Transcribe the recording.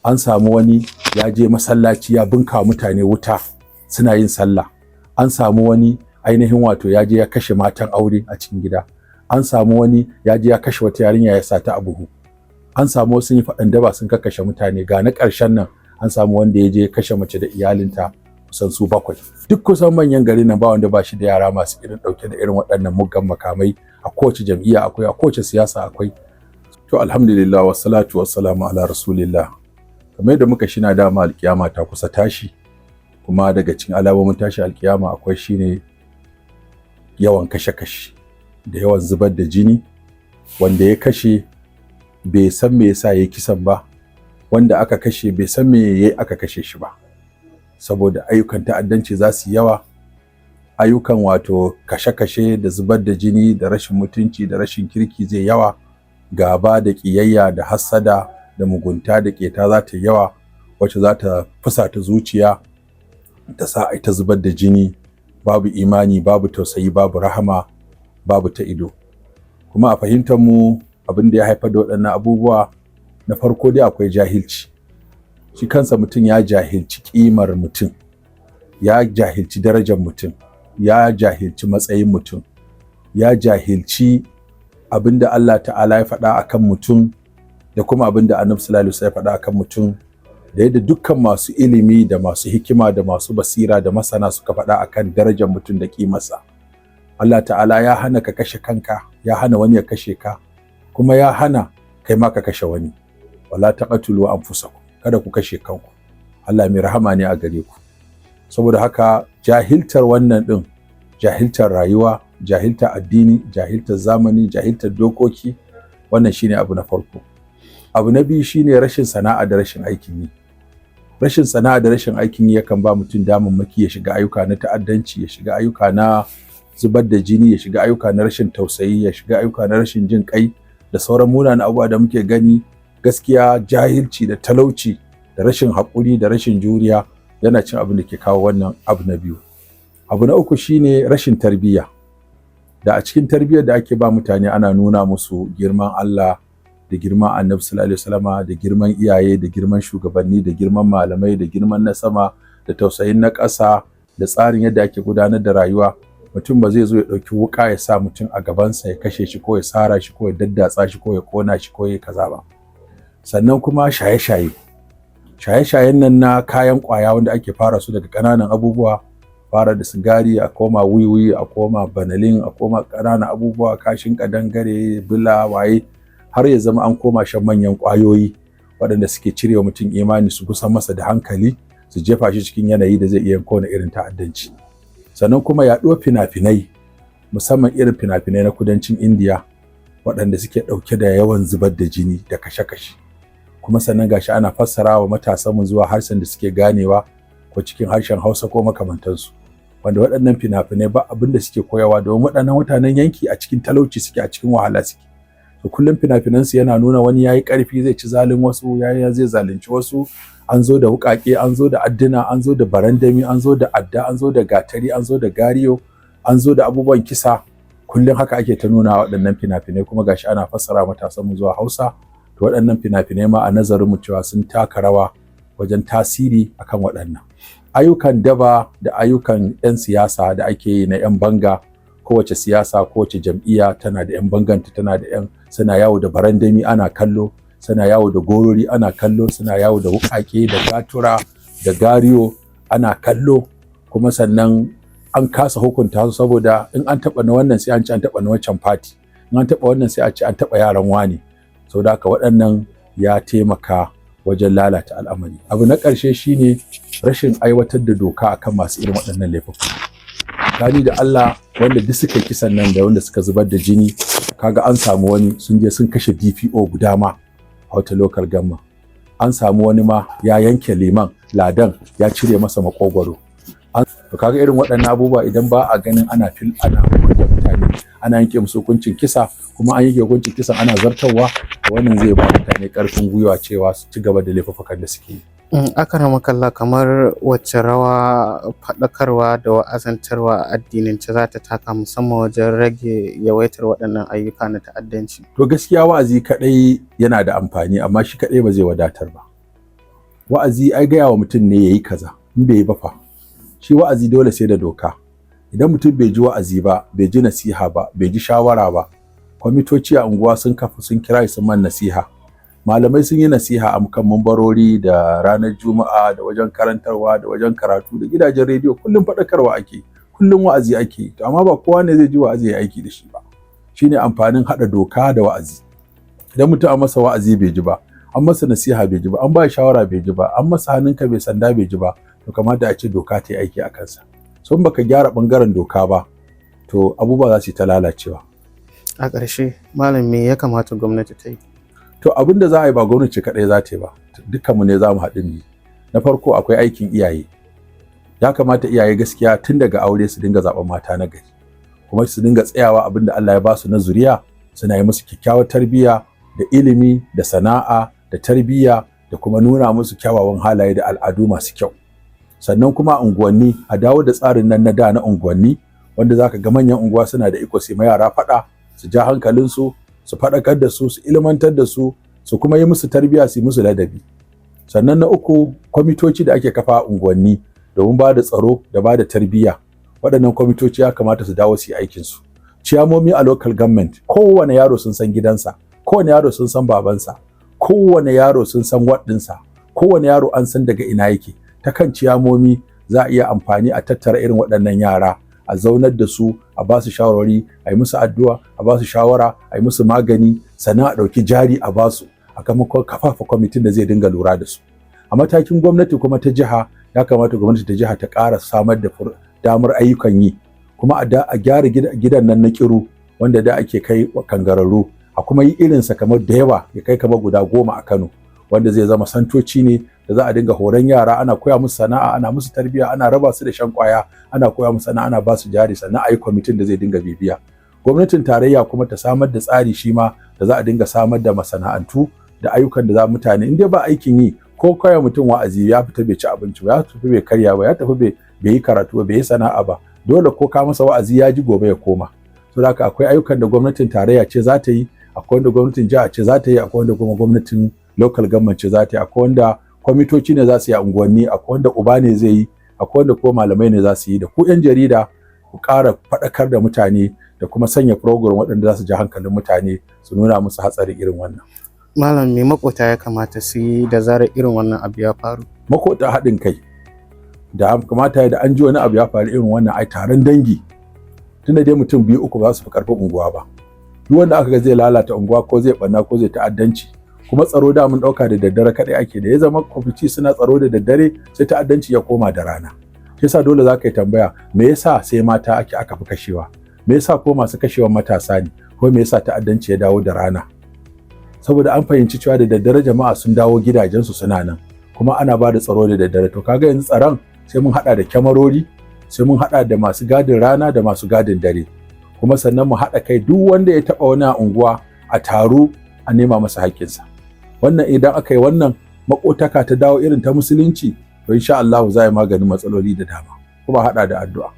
An samu wani ya je masallaci ya bunka mutane wuta suna yin sallah. An samu wani ainihin wato ya je ya kashe matan aure a cikin gida. An samu wani ya je ya kashe wata yarinya ya sata a buhu. An samu wasu yi faɗan daba sun kakkashe mutane. Ga na ƙarshen nan, an samu wanda ya je kashe mace da iyalinta kusan su bakwai. Duk kusan manyan gari nan ba wanda ba shi da yara masu irin ɗauke da irin waɗannan muggan makamai. A kowace jam'iyya akwai, a kowace siyasa akwai. To, alhamdulillah, wassalatu wassalamu ala rasulillah. Kamar yadda muka shina dama, alkiyama ta kusa tashi, kuma daga cikin alamomin tashi alkiyama akwai shine yawan kashe-kashe da yawan zubar da jini. Wanda ya kashe bai san me yasa yayi kisan ba, wanda aka kashe bai san me yayi aka kashe shi ba, saboda ayyukan ta'addanci za su yawa, ayyukan wato kashe-kashe da zubar da jini da rashin mutunci da rashin kirki zai yawa, gaba da ƙiyayya da hassada da mugunta da ƙeta za ta yawa, wacce za ta fusata zuciya ta sa ai ta zubar da jini. Babu imani, babu tausayi, babu rahama, babu ta ido. Kuma a fahimtar mu, abin da ya haifar da waɗannan abubuwa, na farko dai akwai jahilci. Shi kansa mutum ya jahilci ƙimar mutum, ya jahilci darajar mutum, ya jahilci matsayin mutum, ya jahilci abin da Allah Ta'ala ya faɗa akan mutum da kuma abin da Annabi sallallahu alaihi wasallam ya faɗa akan mutum, da yadda dukkan masu ilimi da masu hikima da masu basira da masana suka faɗa akan darajar mutum da ƙimarsa. Allah Ta'ala ya hana ka kashe kanka, ya hana wani ya kashe ka, kuma ya hana kai ma ka kashe wani. "Wala taqtulu anfusakum", kada ku kashe kanku, Allah mai rahama ne a gare ku. Saboda haka jahiltar wannan din, jahiltar rayuwa, jahiltar addini, jahiltar zamani, jahiltar dokoki, wannan shine abu na farko. Abu na biyu shine rashin sana'a da rashin aikin yi. Rashin sana'a da rashin aikin yi yakan ba mutum damammaki ya shiga ayyuka na ta'addanci, ya shiga ayyuka na zubar da jini, ya shiga ayyuka na rashin tausayi, ya shiga ayyuka na rashin jin kai da sauran munanan abubuwa da muke gani. Gaskiya, jahilci da talauci da rashin haƙuri da rashin juriya yana cin abin da ke kawo wannan. Abu na biyu. Abu na uku shine rashin tarbiyya. Da a cikin tarbiyyar da ake ba mutane ana nuna musu girman Allah da girman Annabi sallallahu alaihi wasallama da girman iyaye da girman shugabanni da girman malamai da girman na sama da tausayin na ƙasa da tsarin yadda ake gudanar da rayuwa, mutum ba zai zo ya ɗauki wuƙa ya sa mutum a gabansa ya kashe shi ko ya sara shi ko ya daddatsa shi ko ya ƙona shi ko ya kaza ba. Sannan kuma shaye-shaye, shaye-shayen nan na kayan ƙwaya wanda ake fara su daga ƙananan abubuwa, fara da sigari, a koma wiwi, a koma banalin, a koma ƙananan abubuwa, kashin ƙadangare, bila, waye, har ya zama an koma shan manyan ƙwayoyi waɗanda suke cirewa mutum imani, su kusa masa da hankali, su jefa shi cikin yanayi da zai iya kowane irin ta'addanci. Sannan kuma yaɗuwar fina-finai, musamman irin fina-finai na kudancin Indiya waɗanda suke ɗauke da yawan zubar da jini da kashe-kashe, kuma sannan gashi ana fassara wa matasanmu zuwa harshen da suke ganewa, ko cikin harshen Hausa ko makamantansu, wanda waɗannan fina-finai ba abin da suke koyawa, domin waɗannan mutanen yanki a cikin talauci suke, a cikin wahala suke. To, kullum fina-finansu yana nuna wani yayi ƙarfi zai ci zalin wasu, yayi zai zalunci wasu, an zo da wuƙaƙe, an zo da adduna, an zo da barandami, an zo da adda, an zo da gatari, an zo da gariyo, an zo da abubuwan kisa. Kullum haka ake ta nuna waɗannan fina-finai, kuma gashi ana fassara matasanmu zuwa Hausa. To, waɗannan fina-finai ma a nazarin mu cewa sun taka rawa wajen tasiri akan waɗannan ayyukan daba da ayyukan 'yan siyasa da ake yi na 'yan banga. Kowace siyasa, kowace jam'iyya tana da 'yan banganta, tana da 'yan suna yawo da barandami ana kallo, suna yawo da gorori ana kallo, suna yawo da wuƙaƙe da gatura da gariyo ana kallo. Kuma sannan an kasa hukunta su, saboda in an taɓa na wannan sai an ce an taɓa na wancan party, in an taɓa wannan sai a ce an taɓa yaran wani. Saboda haka waɗannan ya taimaka wajen lalata al'amari. Abu na ƙarshe shine rashin aiwatar da doka akan masu irin waɗannan laifuka. Tsakani da Allah, wanda duk suka kisan nan da wanda suka zubar da jini, kaga an samu wani sun je sun kashe DPO guda ma a wata local government, an samu wani ma ya yanke liman, ladan, ya cire masa makogwaro. To, kaga irin waɗannan abubuwa, idan ba a ganin ana fil ana hukunta mutane, ana yanke musu hukuncin kisa, kuma an yanke hukuncin kisan ana zartarwa, wannan zai ba mutane ƙarfin gwiwa cewa su ci gaba da laifuffukan da suke yi. Akramakallah, kamar wacce rawa faɗakarwa da wa'azantarwa a addinance za ta taka, musamman wajen rage yawaitar waɗannan ayyuka na ta'addanci? To, gaskiya wa'azi kaɗai yana da amfani, amma shi kaɗai ba zai wadatar ba. Wa'azi ai gaya wa mutum ne yayi kaza, in bai yi ba fa. Shi wa'azi dole sai da doka. Idan mutum bai ji wa'azi ba, bai ji nasiha ba, bai ji shawara ba, kwamitoci a unguwa sun kafa sun kira sun man nasiha, malamai sun yi nasiha a kan mambarori da ranar Juma'a da wajen karantarwa da wajen karatu da gidajen rediyo, kullum faɗakarwa ake, kullum wa'azi ake, to amma ba kowa ne zai ji wa'azi ya aiki da shi ba. Shine amfanin haɗa doka da wa'azi. Idan mutum an masa wa'azi bai ji ba, an masa nasiha bai ji ba, an ba shawara bai ji ba, an masa hannunka mai sanda bai ji ba, to kamata a ce doka ta yi aiki a kansa. So in baka gyara bangaren doka ba, to abubuwa za su yi ta lalacewa. A ƙarshe, malam, me ya kamata gwamnati ta yi? To, abin da za a yi, ba gwamnati kaɗai za ta yi ba, dukkanmu ne za mu haɗu mu. Na farko, akwai aikin iyaye. Ya kamata iyaye gaskiya tun daga aure su dinga zaɓen mata na gari, kuma su dinga tsayawa abin da Allah ya ba su na zuriya, suna yi musu kyakkyawar tarbiyya da ilimi da sana'a da tarbiyya da kuma nuna musu kyawawan halaye da al'adu masu kyau. Sannan kuma unguwanni, a dawo da tsarin nan na da na unguwanni, wanda zaka ga manyan unguwa suna da iko su ma yara faɗa, su ja hankalinsu, su faɗakar da su, su ilmantar da su, su kuma yi musu tarbiyya, su yi musu ladabi. Sannan na uku, kwamitoci da ake kafa a unguwanni domin ba da tsaro da ba da tarbiyya, waɗannan kwamitoci ya kamata su dawo su yi aikinsu. Ciyamomi a local government, kowane yaro sun san gidansa, kowane yaro sun san babansa, kowane yaro sun san ward ɗinsa, kowane yaro an san daga ina yake. Ta kan ciyamomi za a iya amfani a tattara irin waɗannan yara, a zaunar da su, a ba su shawarwari, a yi musu addu'a, a ba su shawara, a yi musu magani, sannan a ɗauki jari a ba su, a kama kafafa kwamitin da zai dinga lura da su. A matakin gwamnati kuma ta jiha, ya kamata gwamnati ta jiha ta ƙara samar da damar ayyukan yi, kuma a gyara gidan nan na Kiru wanda da ake kai kangararru, a kuma yi irinsa kamar da yawa, ya kai kamar guda 10 a Kano, wanda zai zama santoci ne da za a dinga horon yara, ana koya musu sana'a, ana musu tarbiyya, ana raba su da shan kwaya, ana koya musu sana'a, ana ba su jari, sannan a yi kwamitin da zai dinga bibiya. Gwamnatin tarayya kuma ta samar da tsari shi ma da za a dinga samar da masana'antu da ayyukan da za mutane, in dai ba aikin yi, ko kawai mutum wa'azi, ya fita bai ci abinci ba, ya tafi bai karya ba, ya tafi bai yi karatu ba, bai yi sana'a ba, dole ko ka masa wa'azi ya ji, gobe ya koma. Saboda haka akwai ayyukan da gwamnatin tarayya ce za ta yi, akwai wanda gwamnatin jiha ce za ta yi, akwai wanda kuma gwamnatin local government ce za ta yi, akwai wanda kwamitoci ne za su yi a unguwanni, akwai wanda uba ne zai yi, akwai wanda ko malamai ne za su yi, da ku 'yan jarida ku ƙara faɗakar da mutane da kuma sanya program waɗanda za su ji hankalin mutane, su nuna musu hatsarin irin wannan. Malam, me makota ya kamata su yi da zarar irin wannan abu ya faru? Makota, haɗin kai da kamata. Da an ji wani abu ya faru irin wannan, ai taron dangi, tunda dai mutum biyu uku ba su fi karfin unguwa ba. Duk wanda aka ga zai lalata unguwa ko zai ɓanna ko zai ta'addanci, kuma tsaro da mun ɗauka da daddare kaɗai ake, da ya zama kwamiti suna tsaro da daddare, sai ta'addanci ya koma da rana. Shi yasa dole za ka yi tambaya, me yasa sai mata aka fi kashewa? Me yasa ko masu kashewa matasa ne? Ko me yasa ta'addanci ya dawo da rana? Saboda an fahimci cewa da daddare jama'a sun dawo gidajensu, suna nan, kuma ana ba da tsaro da daddare. To kaga yanzu tsaron sai mun haɗa da kyamarori, sai mun haɗa da masu gadin rana da masu gadin dare, kuma sannan mu haɗa kai, duk wanda ya taɓa wani a unguwa a taru a nema masa haƙƙinsa. Wannan idan aka yi wannan, makotaka ta dawo irin ta musulunci, to insha Allah za a yi maganin matsaloli da dama, kuma haɗa da addu'a.